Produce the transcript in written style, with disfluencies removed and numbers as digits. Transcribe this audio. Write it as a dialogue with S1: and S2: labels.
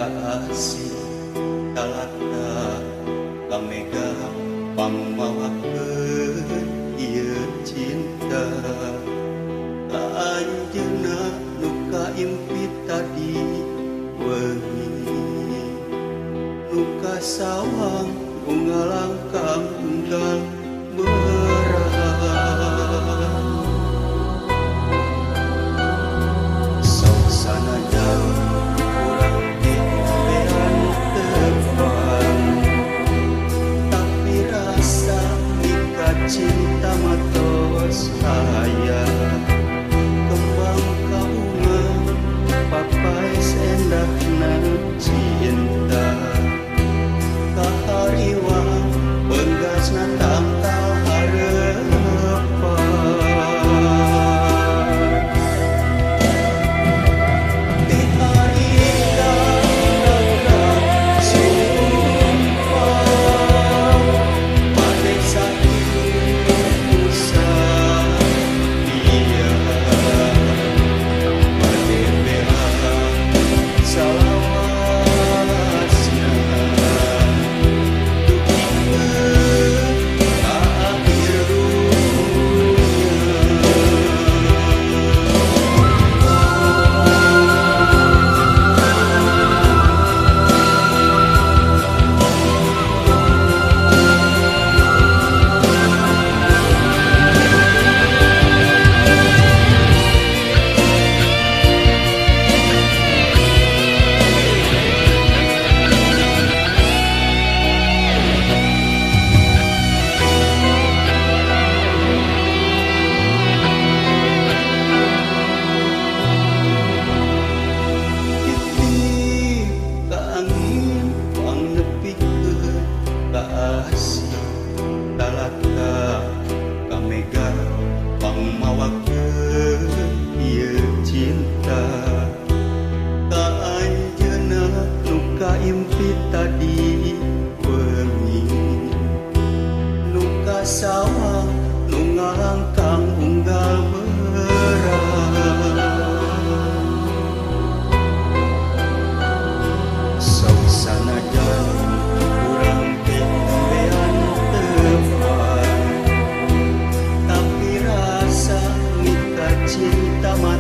S1: ka asih talata ka mega pangmawakeun ieu cinta ka anjeunna nu kaimpi tadi wengi nu kasawang nu ngalangkang unggal beurang. Sok sanajan urang teh nembean tepang, tapi rasa mika cinta mah tos aya. Kembang ka bunga papaes endahna cinta, kahariwang benggasna tangkal harepan. Ti harita ragrak sumpah bade sakitu satia, bade bela salawasna dugikeun ka akhir dunya. Titip ka angin pangnepikeun ka asih talata ka mega pangmawakeun ieu cinta ka anjeunna nu kaimpi tadi wengi, nu kasawang nu ngalangkang unggal beurang. Sok sanajan urang teh nembean tepang, tapi rasa mika cinta mah